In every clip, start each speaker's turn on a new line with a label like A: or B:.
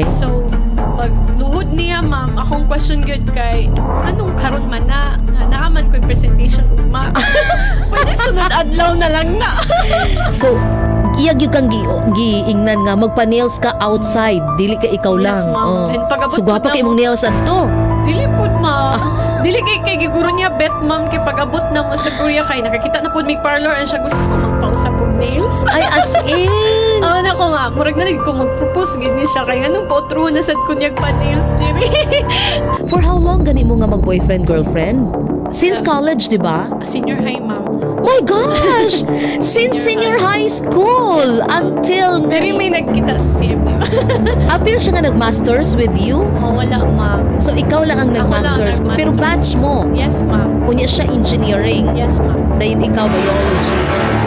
A: So, pag luhod niya, ma'am, akong question gyud kay, anong karon man na, nga naa man ko'y presentation ugma? Pwede sunod adlaw na lang na.
B: So, iya gyud kang giingnan nga magpa-nails ka outside, dili ka ikaw
A: Yes,
B: lang.
A: Ma'am.
B: Oh.
A: And pag-abot
B: So, gwapa
A: pud
B: kay
A: na
B: imong nails adto.
A: Dili pud, ma'am. Dili kay giguro niya bet, ma'am, kay pag-abot na mo sa Korea kay nakakita na pud mig parlor and siya gusto ko magpausap og nails.
B: Ay, as in.
A: Ano ko nga, murag na ko mag-propose gid ni siya kay anong pautro na sad ko niyag pa nails diri.
B: For how long gani mo nga mag-boyfriend girlfriend? Since college, di ba?
A: Senior high, ma'am.
B: My gosh! Since senior high school until
A: Diri may nagkita sa CMU.
B: Apil siya nga nag-masters with you?
A: Oh, wala, ma'am.
B: So ikaw lang ang
A: Ako lang ang
B: nag-masters.
A: nag-masters.
B: Pero batch mo.
A: Yes, ma'am.
B: Unya siya engineering.
A: Yes, ma'am.
B: Dayon ikaw biology.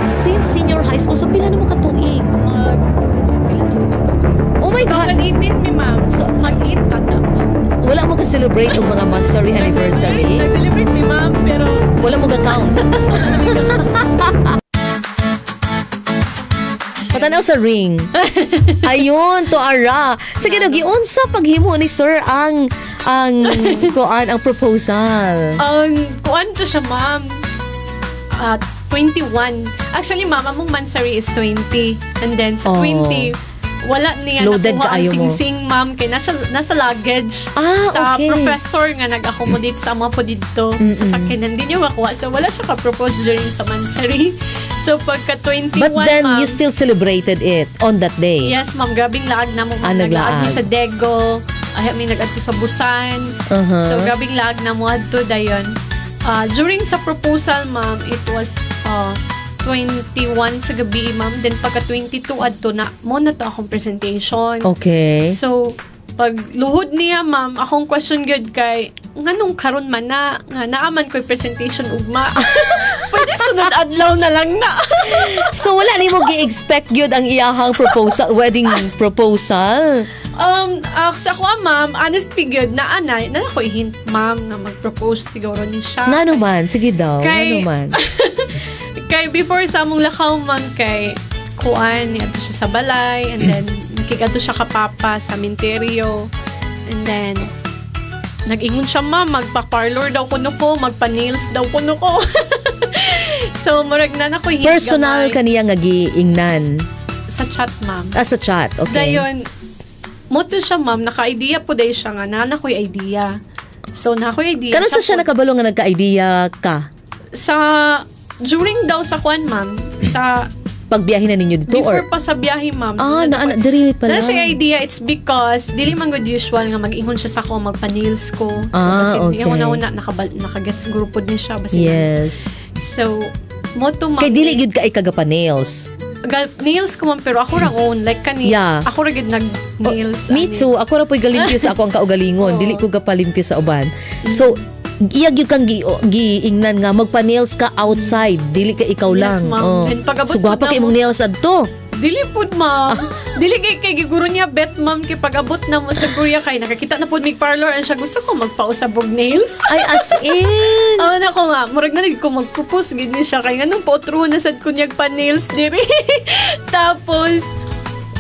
B: Since senior high school, so pila na mo katuig?
A: Mag pila na?
B: Oh my God!
A: 2018 mi, ma'am.
B: So-
A: Mag-8 ata, ma'am.
B: Wala mo ka-celebrate og mga monthsary anniversary?
A: Nag-celebrate mi, ma'am, pero
B: Wala mo ka-count? Patanaw sa ring. Ayun, to ara. Sige, no, giunsa paghimo ni sir ang kuan, ang proposal?
A: Ang kuan to siya, ma'am. 21. Actually, ma'am, among monthsary is 20. And then sa 20, wala niya
B: Loaded
A: nakuha ang
B: kaayo mo.
A: singsing, ma'am, kay nasa luggage sa professor nga nag-accommodate sa mga po didto sa sakyanan. Hindi niya makuha. So, wala siya ka-propose during sa monthsary. So, pagka 21,
B: But then,
A: ma'am,
B: you still celebrated it on that day.
A: Yes, ma'am. Grabing laag na mo.
B: Ah,
A: Naglaag
B: naglaag.
A: mi sa Daegu. Ay, may nag-adto sa Busan. So, grabing laag na mo adto dayon. During sa proposal, ma'am, it was 21 sa gabi, ma'am. Then, pagka 22 adto na, mo na to akong presentation. So, pag luhod niya, ma'am, akong question gyud kay, nganong karon man na, nga naa man ko'y presentation ugma? Pwede sunod adlaw na lang na.
B: So, wala nimo gi-expect gyud ang iyahang proposal, wedding proposal?
A: Sa ako, ma'am, honestly gyud, naa na ako hint, ma'am, nga mag-propose siguro ni siya.
B: Ngano man? Sige daw. Ngano man?
A: Kay before sa among lakaw, ma'am, kay kuan, niadto siya sa balay, and then nakikadto siya kapapa sa minteryo. And then, nag-ingon siya, ma'am, magpa-parlor daw kuno ko, magpa-nails daw kuno ko. So, murag na ko hint
B: Personal
A: gamay.
B: Kaniya nga giingnan?
A: Sa chat, ma'am.
B: Ah, sa chat. Okay.
A: Dayon, moto siya, ma'am, naka-idea po dahil siya nga, na ako'y idea. So, na ako'y idea.
B: Kano sa siya nakabalo nga nagka-idea ka?
A: Sa, during daw sa kwan, ma'am, sa,
B: Pagbiyahe na ninyo dito
A: before
B: or?
A: pa sa biyahe, ma'am.
B: Ah, na, diri pala.
A: Na siya idea, it's because, dili man good usual nga mag-ingon siya sa ako, magpa-nails ko. So, kasi yung una-una, nakagets grupo din siya. Basta So, mo to, ma'am.
B: Kay dili gyud ka ikagapa-nails.
A: Nails ko, ma'am, pero ako rang own. Like, kani, ako ra gyud nag-nails.
B: Me
A: ani.
B: too. Ako ra po'y galimpyo sa ako ang kaugalingon.
A: Oo.
B: Dili ko gapalimpyo sa uban. So, iya gyud kang giingnan nga magpa-nails ka outside, dili ka ikaw
A: Yes,
B: lang.
A: ma'am.
B: Oh.
A: And pag-abot
B: So, gwapa
A: pud
B: kay
A: na
B: imong nails adto.
A: Dili pud, ma'am. Dili kay giguro niya bet, ma'am, kay pag-abot na mo sa Korea kay nakakita na pud mig parlor and siya gusto ko magpausab og nails.
B: Ay, as in.
A: Ano ko nga, murag na ko mag-propose gid ni siya kay nganong pautro na sad ko niyag pa nails diri. Tapos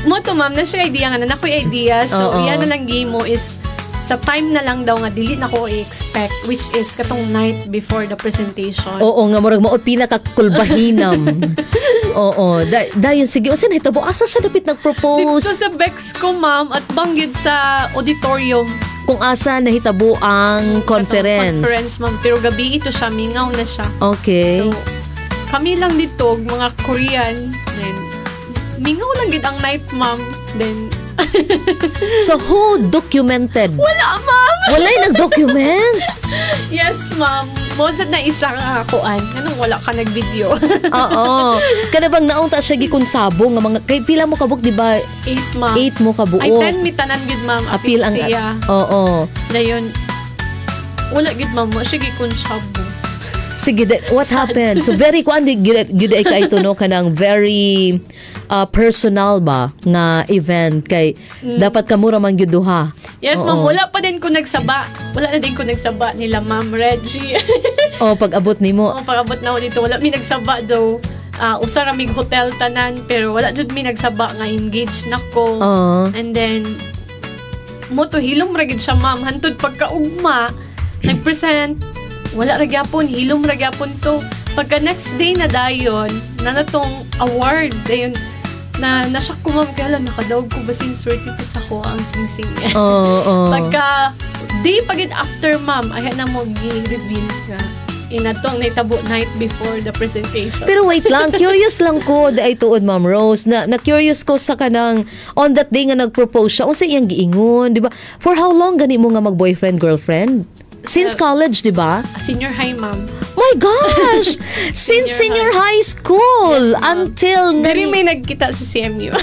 A: mo to, ma'am, na siya idea nga na nakoy idea. So iya na lang gimo is sa time na lang daw nga dili na ko i-expect, which is katong night before the presentation.
B: Oo nga, murag mao pinakakulbahinam. Oo, dayon sige, unsa nahitabo? Asa siya dapit nag-propose?
A: Dito sa Bexco, ma'am, at bangyud sa auditorium.
B: Kung asa nahitabo ang conference.
A: Katong conference, ma'am. Pero gabi ito siya, mingaw na siya. So, kami lang dito, mga Korean. Then, mingaw lang gid ang night, ma'am. Then,
B: So who documented?
A: Wala, ma'am!
B: Walay nag-document?
A: Yes, ma'am. Mo sad na isa nga kuan. Anong wala ka nag-video?
B: Oo. Kana bang naunta siya gikonsabo nga mga kay pila mo kabuk, di ba?
A: 8, ma'am.
B: 8 mo kabuok.
A: Ay, 10 mi tanan gid, ma'am.
B: Apil ang
A: siya. Dayon, wala gid, ma'am. Wa siya gikonsabo.
B: Sige, what happened? So very kuan di gid gid ay kay no, kanang very personal ba nga event kay dapat kamura man gyud duha.
A: Yes, ma'am. Wala pa din ko nagsaba. Wala na din ko nagsaba nila, Ma'am Reggie.
B: Oh, pag-abot nimo.
A: Oo, pag-abot na ako dito, wala mi nagsaba daw. Usa ra mig hotel tanan, pero wala jud mi nagsaba nga engaged na ko. And then, Mo to hilom ra gid siya, ma'am. Hantod pagkaugma, nag-present, wala ra gyapon, hilom ra gyapon to. Pagka next day na dayon, na natong award, dayon, na nashock ko, ma'am, kaya lang nakadawg ko, basin swerte to sa ko ang singsing niya.
B: Oo. Oo.
A: Pagka day pagid after, ma'am, ay na mo gi-reveal nga inatong nahitabo night before the presentation.
B: Pero wait lang, curious lang ko ay tuod, Ma'am Rose, na curious ko sa kanang on that day nga nag-propose siya, unsa iyang giingon, di ba? For how long gani mo nga mag-boyfriend girlfriend? Since college, di ba?
A: Senior high, ma'am.
B: My gosh! Since senior high school
A: Yes, ma'am.
B: Until nga
A: Diri may nagkita sa CMU.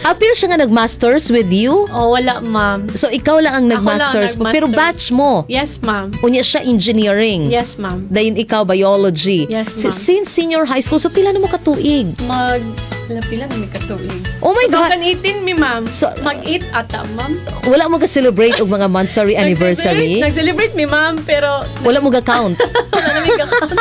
B: Apil siya nga nag-masters with you?
A: Oh, wala, ma'am.
B: So ikaw lang ang
A: Ako lang ang
B: nag-masters, pero
A: nag-masters.
B: Batch mo.
A: Yes, ma'am.
B: Unya siya engineering.
A: Yes, ma'am.
B: Dayon ikaw biology.
A: Yes, ma'am.
B: Since senior high school, so pila na mo katuig?
A: Mag wala, pila na may katuig.
B: Oh my God.
A: 2018 mi, ma'am.
B: So,
A: Mag-8 ata, ma'am.
B: Wala mo ka-celebrate og mga monthsary anniversary?
A: Nag-celebrate mi, ma'am, pero
B: Wala mo ga-count?
A: Wala na mi ka-count.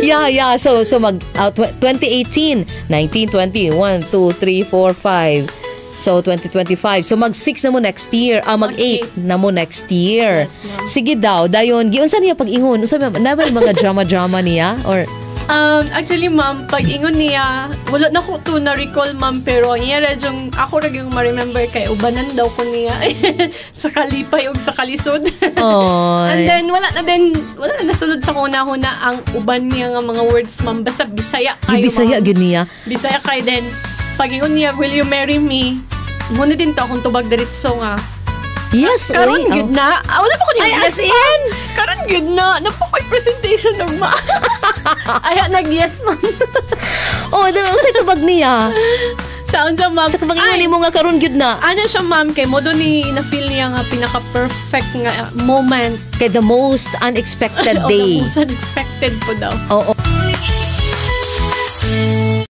B: Yeah. So mag 2018, 19, 20, 1, 2, 3, 4, 5. So 2025. So mag 6 na mo next year. Ah, mag 8 na mo next year.
A: Yes, ma'am.
B: Sige daw, dayon giunsa niya pag-ingon? Unsa ba na ba yung mga drama-drama niya or
A: Actually, ma'am, pag ingon niya, wala na ko to na-recall, ma'am, pero iya ra yung, ako ra yung ma-remember kay ubanan daw ko niya sa kalipay ug sa kalisod.
B: Oy.
A: And then, wala na din, wala na nasulod sa kuna-huna ang uban niya nga mga words, ma'am. Basta Bisaya kayo,
B: Bisaya
A: ma'am.
B: gyud niya.
A: Bisaya kay then, pag ingon niya, "Will you marry me?" Muna din to akong tubag diretso nga.
B: Yes,
A: Karon
B: oy.
A: gyud na. Ah, wala pa ko niya.
B: Ay,
A: Yes,
B: as in?
A: Karon gyud na. Napakoy presentation ugma. Ay, nag-yes, ma'am.
B: Oh, oh, unsay tubag niya?
A: Sa unsa, ma'am?
B: Sa kapag ingon
A: Ay,
B: nimo nga karon gyud na.
A: Ano siya, ma'am, kay mo do ni na-feel niya nga pinaka-perfect nga moment.
B: Kay the most unexpected
A: O,
B: day.
A: the most unexpected po daw.
B: Oo.